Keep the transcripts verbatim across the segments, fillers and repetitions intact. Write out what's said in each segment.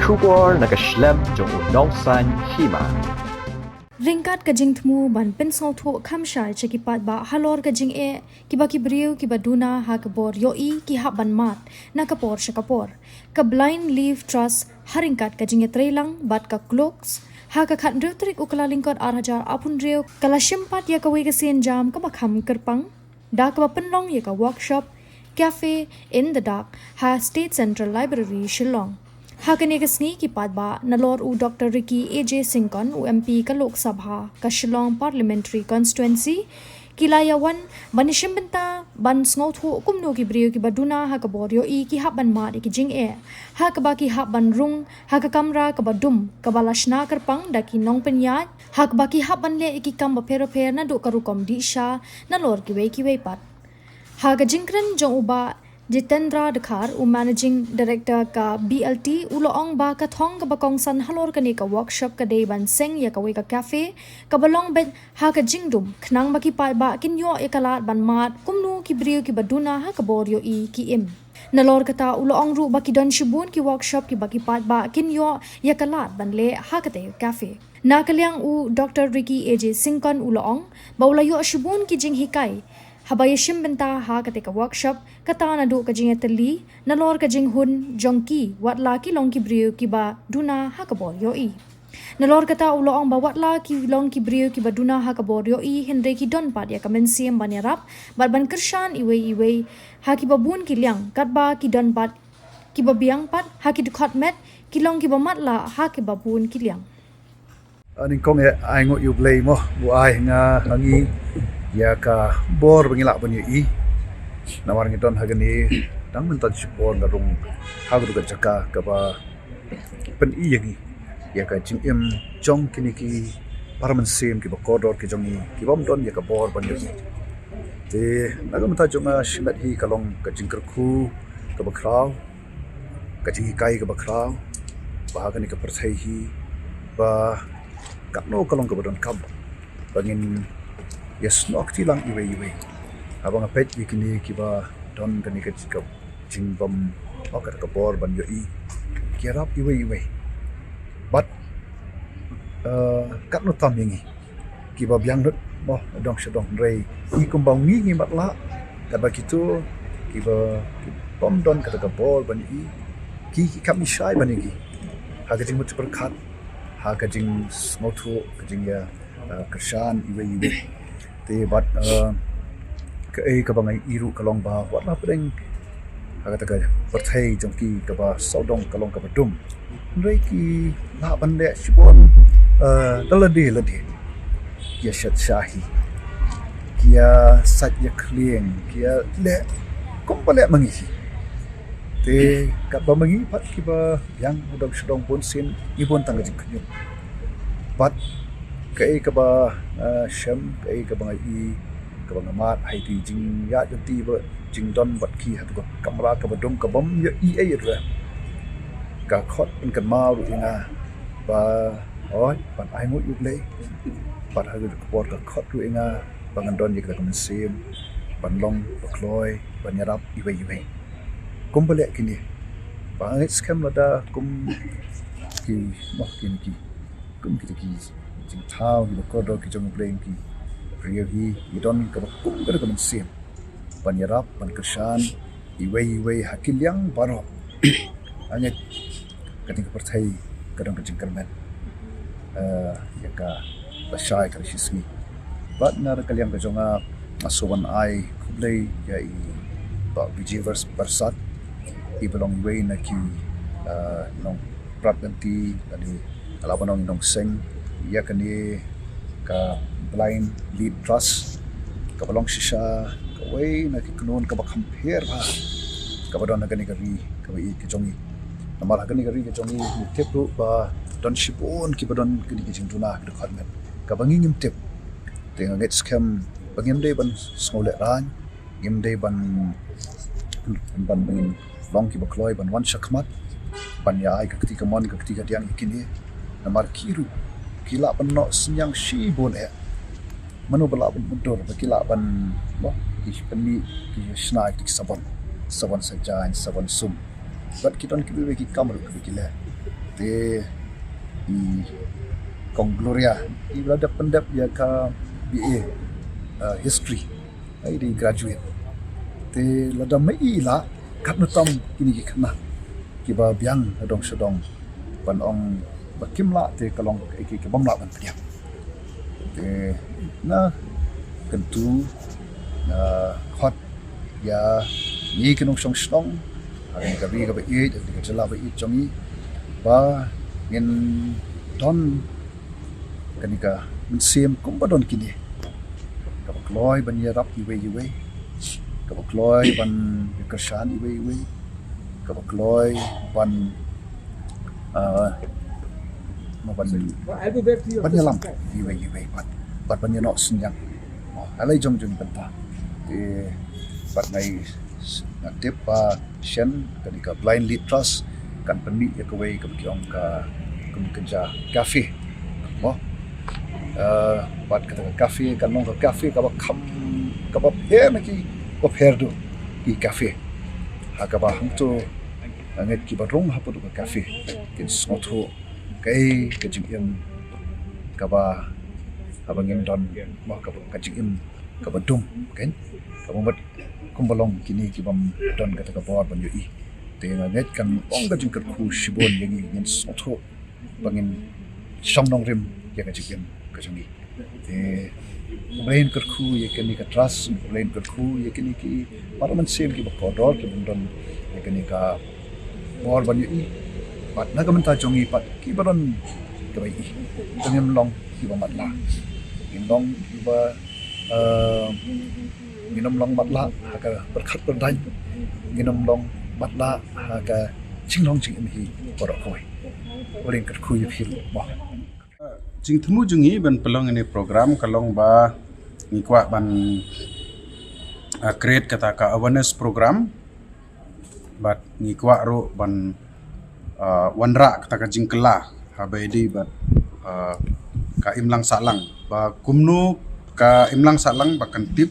Khubor na ka shlem jong u Nongsaiñ Hima. Ryngkat ka jingthmu ban pynsngewthuh kham shai sha ki paidbah halor ka jingeh kiba ki briew kiba duna ha ka bor ïohi ki hap ban mad na ka por sha ka por. Ka Blind Leaf Trust ha ryngkat ka jingïatreilang bad ka Cloaks ha ka khathynriew tarik u Kyllalyngkot ar hajar arphew hynriew ka la shim pat ïa kawei ka sienjam kaba kham kyrpang da kaba pynlong ïa ka workshop Cafe in the Dark ha State Central Library, Shillong. Ha kane ka sngi ki paidbah nalor u Doctor Ricky A J Syngkon, u M P ka Lok Sabha ka Shillong Parliamentary Constituency, ki la ïa wan ban ïashim bynta ban sngewthuh kumno ki briew kiba duna ha ka bor ïohi ki hap ban mad ïa ki jingeh ha kaba ki hap ban rung ha ka kamra kaba dum kaba la shna kyrpang da ki nongpynïaid ha kaba ki hap ban leh ïa ki kam bapher bapher naduh ka rukom dih sha nalor kiwei kiwei pat. Ha ka jingkren jong u Bah Jitendra Dkhar, u Managing Director ka B L T, u la ong ba ka thong kaba kongsan halor kane ka workshop ka dei ban seng ïa kawei ka cafe kaba long beit ha ka jingdum khnang ba ki paidbah kin ïoh ïa ka lad ban mad kumno ki briew kiba duna ha ka bor ïohi ki im. Nalor kata u la ong ruh ba ki don shibun ki workshop kiba ki paidbah kin ïoh ïa ka lad ban leh ha kata ka cafe. Na ka liang u Doctor Ricky A J Syngkon u la ong ba u la ïoh shibun ki jinghikai haba ïashim bynta ha kata ka workshop, kata naduh ka jingïatylli nalor ka jinghun jong ki, wat la ki long ki briew kiba duna ha ka bor ïohi. Nalor kata u la ong ba wat la ki long ki briew kiba duna ha ka bor ïohi, hynrei ki don pat ïa ka mynsiem ban ïarap bad ban kyrshan iwei iwei ha kiba bun ki liang, katba ki don pat kiba biang pat ha ki dkhot met, ki long kiba matlah ha kiba bun ki liang. Nyngkong eh, ai nguh ïa U Blei mo, u ai ha nga, ha ngi ïa ka bor ba ngi lah ban ïohi. Namar ngi don ha kane tang mynta shipor, nga rung ha ka dei ka jaka kaba pyni ïa ngi ïa ka jingim jong kine ki para mynsiem kiba kordor ki jong ngi, ki bym don ïa ka bor ban ïohi. Te na ka bynta jong nga, shimet hi ka long ka jingkyrkhu kaba khraw, ka jinghikai kaba khraw ba ha kane ka pyrthei hi, ba katno ka long kaba donkam ba ngin ïasnoh kti lang iwei iwei. Haba nga peit ïa kine kiba don kane ka jingkyrkhu, jingbym, oh, kata ka bor ban ïohi, ki ïarap iwei iwei. Bad, eh, katno tam ïa ngi kiba biang lut mo, dong sha dong, hynrei ngi kumba ngi, ngi matlah, katba kito kiba, ki bym don kata ka bor ban ïohi, ki, ki kam ïashai ban ïohi ha ka jingmut pyrkhat, ha ka jingsngewthuh, ka jingïa, eh, kyrshan iwei iwei. Te bad, eh, kaei kaba nga ïohi ruh ka long ba wat la pdeng ha kata ka pyrthei jong ki kaba sawdong ka long kaba dum, hynrei ki lah ban leh shibun, eh, da lade lade. Ki ïa shet shahi, ki ïa sait ïa khlieng, ki ïa leh kumba leh ma ngi hi. Te katba ma ngi pat kiba biang dong sha dong, bun sien ngi bun tang ka jingkhynñiuh. Bad kaei kaba, eh, shem, kaei kaba nga ïohi, kaba nga mad ha ïa ki jingïaid lynti ba jingdon bad ki ha tu ka kamra kaba dum, kaba ym ïohi ei ei ruh, ka khot pynkynmaw ruh ïa nga ba, oi, ban ai nguh ïa U Blei. Bad ha kata ka por ka khot ruh ïa nga ba ngan don ïa kata ka mynsiem ban long ba kloi, ban ïarap iwei iwei. Kumba leh kine, ba nga ngeit skhem lada kum ki, mo, kine ki, kum kita ki jingthaw kiba kordor ki jong U Blei, ki briew hi, ki don kaba kum kata ka mynsiem ban ïarap, ban kyrshan iwei iwei ha ki liang baroh. Nga ngeit kane ka pyrthei ka don ka jingkyrmen, eh, ïa ka lashai ka lashisngi. Bad na ka liang ka jong nga, nga sngewbha ban ai khublei ïa i Bah Vijay Vers-, Versat, iba long iwei na ki, eh, nongprat lynti, lane lah ban ong i nongseng ïa kane ka Blind Leaf Trust, kaba long shisha kawei na ki kynhun kaba kham pher bha kaba don ha kane ka ri kaba ïeit ka jong ngi. Namar ha kane ka ri ka jong ngi, ngi tip ruh ba don shibun kiba don kine ki jingduna, ki dkhot met kaba ngi ngim tip. Te nga ngeit skhem ba ngim dei ban sngewlehraiñ, ngim dei ban, ban, ban long kiba kloi ban wan shakhmat ban ïa ai ka kti kamon, ka kti kadiang ïa kine. Namar ki ruh ki lah ban noh synñiang shibun eh. Mano ba lah ban mutdur ba ki lah ban, mo, ki pynmih, ki shna ïa ki sabon, sabon sa jaiñ, sabon sum. Bad ki don kiwei kiwei ki kam ruh kiba ki leh. Te i Kong Gloria i la dep pyndep ïa ka B A, uh, history. Ai di graduate. Te lada mei i la katno tam kine ki khynnah kiba biang na dong sha dong ban ong ba kim lah te ka long ki, ki bym lah ban pdiang. Te nga kyntu, nga khot ïa ngi ki nongshong shnong ha kane ka ri kaba ïeit, ha kane ka jylla ba ïeit jong ngi, ba ngin don kane ka mynsiem kumba don kine, kaba kloi ban ïarap iwei iwei, kaba kloi ban ïakyrshan iwei iwei, kaba kloi ban, ah, ban, ban ïalam iwei iwei, bad, bad ban ïanoh synñiang. Oh, ha la i jong jong i bynta. Te bad nga i, nga tip ba shen kane ka Blind Lead Trust kan pynmih ïa kawei kaba ki ong ka, ka, ka ja cafe. Mo. Eh, bad kata ka cafe kan long ka cafe kaba kham, kaba pher na ki, kaba pher duh ki cafe. Ha kaba hangto, eh, ngi kiba rung hapoh ka cafe kin sngewthuh kaei ka jingim kaba, kaba ngin don, mo, kaba, ka jingim kaba dum, kan? Kaba mut kumba long kine ki bym don kata ka bor ban ïohi. Te nga ngeit kan long ka jingkyrkhu shibun ïa ngi, ngin sngewthuh ba ngin shong nongrim ïa ka jingim ka jong ngi. Te U Blei un kyrkhu ïa kane ka trust, U Blei un kyrkhu ïa kine ki para mynsiem kiba kordor kiba don ïa kane ka bor ban ïohi. Bad na ka bynta jong ngi pat kiba don kaba ïohi, ngin ym long kiba matlah. Ngin long kiba, eh, ngin ym long matlah ha ka pyrkhat pyrdaiñ. Ngin ym long matlah ha ka jinglong jingim hi baroh kawei. U Blei un kyrkhu ïa phi ruh, mo. Jingthmu jong ngi ban pynlong ine i program ka long ba ngi kwah ban, ah, create kata ka awareness program. Bad ngi kwah ruh ban, ah, wanrah kata ka jingkylla haba ïadei bad, ah, ka imlang sahlang, ba kumno ka imlang sahlang ba kan tip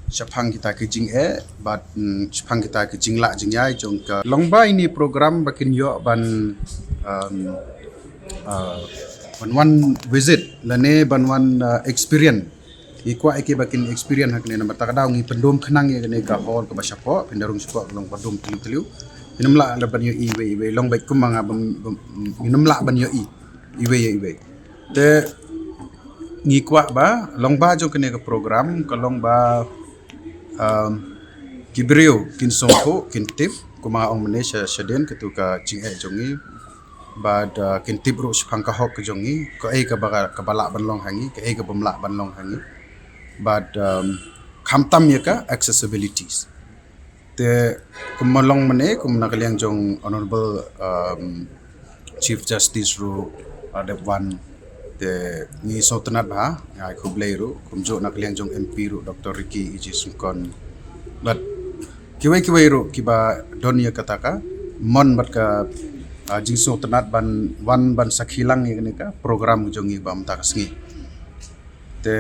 shaphang kita ki jingeh bad, mm, shaphang kita ki jinglah jingïai jong ka. Long ba ine i program ba kin ïoh ban, um, ah, ban wan visit lane ban wan, ah, experience. Ngi kwah ïa ki ba kin experience ha kane, namar kata ka daw ngi pyndum khnang ïa kane ka hall kaba shapoh, pynda rung shapoh ka long ba dum tliw tliw. Ngin ym lah ban ïohi iwei iwei, long beit kumba nga bym, bym, ngin ym lah ban ïohi iwei ïa iwei. Te ngi kwah ba long ba jong kane ka program ka long ba, um, ki briew kin sngewthuh, kin tip, kumba nga ong mynne sha, shadien, katu ka jingeh jong ngi. Bad, uh, kin tip ruh shaphang ka hok ka jong ngi, kaei kaba, kaba lah ban long ha ngi, kaei ka bym lah ban long ha ngi. Bad, um, khamtam ïa ka accessibilities. Te kumba long mynne, kum na ka liang jong Honorable, um, Chief Justice ruh, uh, dep wan. Te ngi sngewtynnat bha, ngi ai khublei ruh, kumjuh na ka liang jong M P ruh, Doctor Ricky A J Syngkon. Bad kiwei kiwei ruh kiba don ïa kata ka mon bad ka, ah, jingsngewtynnat ban wan ban sakhi lang ïa kane ka program jong ngi ba mynta ka sngi. Te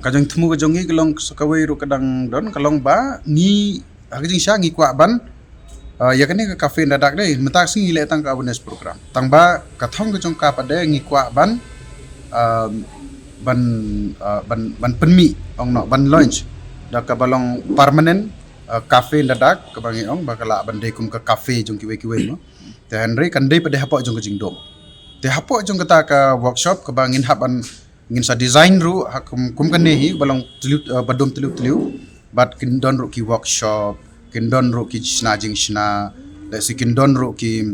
ka jingthmu ka jong ngi ka long sa kawei ruh ka dang don, ka long ba ngi ha ka jingshisha ngi kwah ban, ah, ïa kane ka cafe Ynda Dak dei, mynta ka sngi ngi leh tang ka awareness program. Tang ba ka thong ka jong ka pat de ngi kwah ban, ah, ban, ah, ban, ban pynmih, ong noh, ban launch da kaba long permanent, ah, cafe Ynda Dak, kaba ngi ong ba ka lah ban dei kum ka cafe jong kiwei kiwei, mo. Te hynrei kan dei pat de hapoh jong ka jingdum. Te hapoh jong kata ka workshop kaba ngin hap ban, ngin sa design ruh ha kum, kum kane hi ba long tliw, eh, ba dum tliw tliw. Bad kin don ruh ki workshop, kin don ruh ki shna jingshna, lehse kin don ruh ki,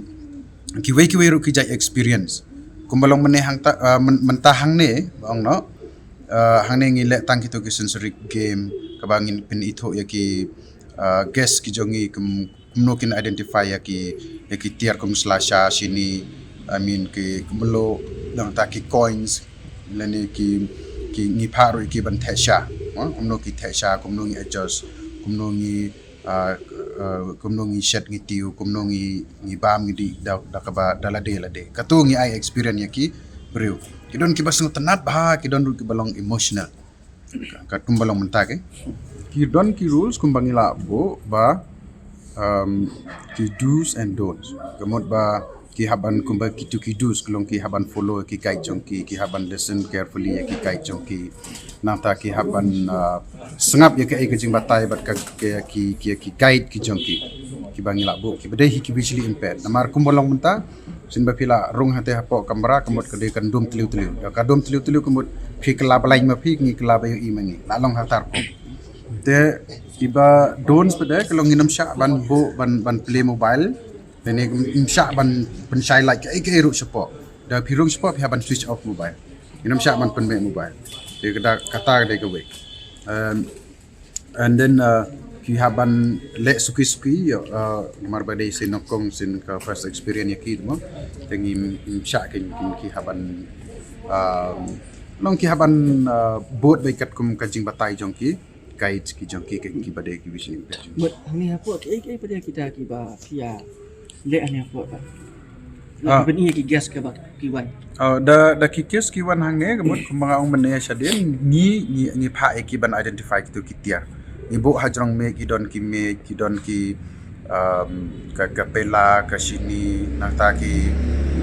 kiwei kiwei ruh ki jait experience. Kumba long mynne hangta, eh, myn-, mynta hangne, ba ong noh, eh, hangne ngi leh tang kito ki sensory game, kaba ngin pynithuh ïa ki, eh, guest ki jong ngi kum, kumno kin identify ïa ki, ïa ki tiar kum sla sha shini, I mean ki kumno, nangta ki coins, lane ki, ki ngi phah ruh ïa ki ban theh sha, ha? Kumno ki theh sha, kumno ngi adjust, kumno ngi, ah, ah, kumno ngi shet ngi tiew, kumno ngi, ngi bam ngi dih da, da kaba, da lade lade. Katu ngi ai experience ïa ki briew. Ki don kiba sngewtynnat bha, ki don ruh kiba long emotional. Katkum ba long mynta ke. Ki don ki rules kumba ngi lah buh ba, um, ki do's and don'ts. Ka mut ba Ki hap ban kumba kitu ki do's, ki long ki hap ban follow ki guide jong ki, ki hap ban listen carefully ïa ki guide jong ki. Nangta ki hap ban, uh, sngap ïa kaei ka jingbatai bad ka, ka, ki, ki, ki guide ki jong ki, kiba ngi lah buh, kiba dei hi ki visually impaired. Namar kumba long mynta, shisien ba phi lah rung hangtei hapoh kamra, ka mut ka dei kan dum tliw tliw. Ïa ka dum tliw tliw ka mut phi kylla blind ma phi, ngi kylla ba ïohi ma ngi. Lah long ha kata rukom. Te kiba don pat de, ka long ngin ym shah ban buh, ban, ban play mobile. Te ngin ym shah ban pynshai light kaei kaei ruh shapoh. Da phi rung shapoh phi hap ban switch off mobile. Ngin ym shah ban pynbeit mobile. Te kata, kata ka dei kawei. Um, and then, uh, phi hap ban leh suki suki ïa, uh, namar ba dei shisien nyngkong, shisien ka first experience ïa ki mo. Te ngim, ngim shah, ki, ki, ki hap ban, um, long ki hap ban, uh, bud beit katkum ka jingbatai jong ki, guide ki jong ki, ki, kiba dei ki visually impaired. But hangne hapoh, kiei kiei pat de kita kiba phi ïa leh hangne hapoh? Ah. Ban ïa ki guest kiba ki wan. Oh, da, da ki guest ki wan hangne, ka mut kumba nga ong mynne shadien, ngi, ngi, ngi phah ïa ki ban identify kitu ki tiar. Ngi buh ha jrong miej, ki don ki miej, ki don ki, um, ka, ka pela, ka shini, nangta ki,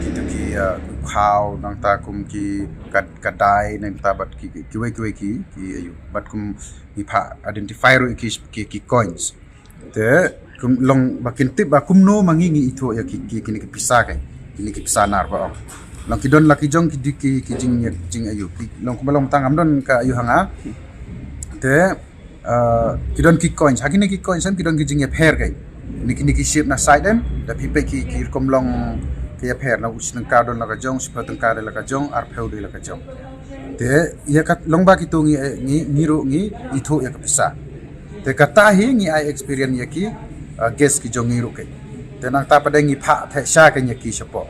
kitu ki, uh, u khaw, nangta kum ki, ka, ka dai, nangta bad ki, ki, kiwei kiwei ki, ki, aïu. Bad kum ngi phah identify ruh ki, ki, ki coins. Te kum long ba kin tip ba kumno ma ngi ngi ithuh ïa ki, ki, kine ki pisa, ki, kine ki pisa nar ba ong. Long ki don la ki jong ki di ki, ki jing, jing aïu. Ki long kumba long tang ngam don ka aïu ha nga. Te, uh, ki don ki coins, ha kine ki coins em ki don ki jingïapher, ki. Kine, kine ki shape na side em, da phi peit ki, ki rukom long ki ïapher, na u shi tyngka don la ka jong, shiphew tyngka don la ka jong, arphew don la ka jong. Te ïa ka long ba kitu ngi, ngi, ngi ruh ngi ithuh ïa ka pisa. Te kata hi ngi ai experience ïa ki, uh, guest ki jong ngi ruh, ki. Te nangta pat de ngi phah theh sha ki ïa ki shapoh.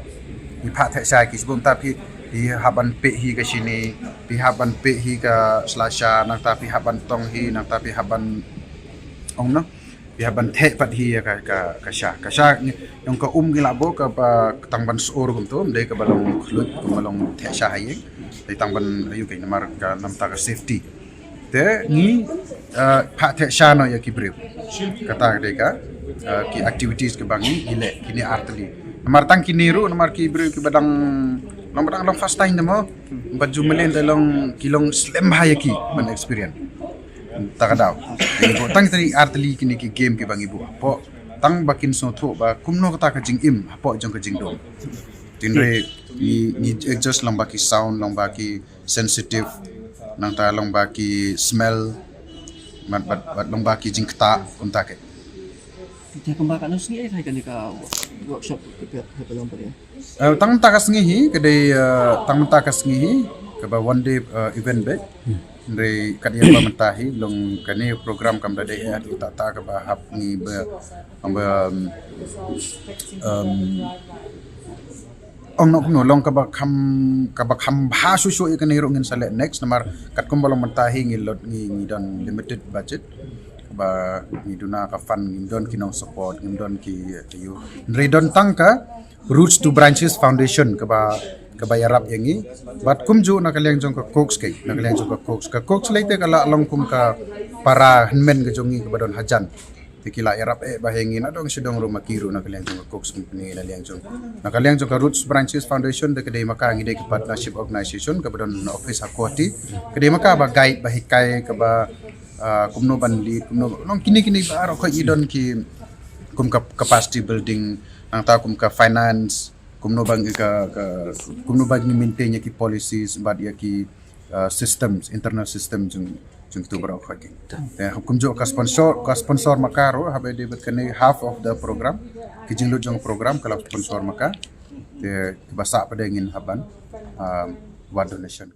Ngi phah theh sha ki shapoh, nangta phi, phi hap ban peh hi ka shini, phi hap ban peh hi ka slasha, nangta phi hap ban tong hi, nangta phi hap ban ong na. Phi hap ban theh pat hi ïa ka, ka, ka sha. Ka sha ngi, ïong ka um ngi lah buh kaba tang ban sor kumtu, ym dei kaba long khluit, kaba long theh sha ha ïing. Dei tang ban aïu, ki, namar ka namar ka safety. Te ngi, uh, phah theh sha noh ïa ki briew. Kata ka dei ka, uh, ki activities kiba ngi, ngi leh, kine artylli. Namar tang kine ruh, namar ki briew kiba dang, long ba dang long first time te mo. Bad ju mlien te long, ki long slem bha ïa ki ban experience. Ta ka daw. Te ngi buh tang tari artylli kine ki game kiba ngi buh hapoh. Tang ba kin sngewthuh ba kumno kata ka jingim hapoh jong ka jingdum. Hynrei ngi, ngi adjust long ba ki sound, long ba ki sensitive, nangta long ba ki smell, bad, bad, bad long ba ki jingktah, kumta ki. Te kumba katno sngi eh thai kane ka workshop ka phet, phet long phet? Eh, tang mynta ka sngi hi, ka dei, eh, tang mynta ka sngi hi, kaba one day, eh, event beit. Hynrei kat ïa ba mynta hi, long kane program kam da dei, eh, ta, ta kaba hap ngi ba, ba, um, ong noh kumno, long kaba kham, kaba kham bha shuh shuh ïa kane ruh ngin sa leh next, namar katkum ba long mynta hi ngi lut, ngi, ngi don limited budget. Ba ngi duna ka fund, ngim don ki nong support, ngim don ki, eh, aïu. Hynrei don tang ka Roots to Branches Foundation kaba, kaba ïarap ïa ngi. Bad kumjuh na ka liang jong ka Cox, ki, na ka liang jong ka Cox. Ka Cox lei te ka la long kum ka para hynmen ka jong ngi kaba don hajan. Te ki la ïarap eh bha ïa ngi na dong shi dong ruh, ma ki ruh na ka liang jong ka Cox Company, na liang jong, na ka liang jong ka Roots Branches Foundation, te ka dei ma ka ngi dei ki partnership organization kaba don office ha Guwahati. Ka dei ma ka ba guide, ba hikai, kaba, ah, kumno ban lead, kumno, long kine, kine baroh khoit ngi don ki, kum ka capacity building, nangta kum ka finance, kumno ban ka, ka, kumno ban ngi maintain ïa ki policies, bad ïa ki, ah, systems, internal system jong, jong kitu baroh khoit ki. Te kumjuh ka sponsor, ka sponsor ma ka ruh, haba dei bad kane half of the program, ki jinglut jong program ka la sponsor ma ka. Te ba sah pat de ngin hap ban, ah, wad donation.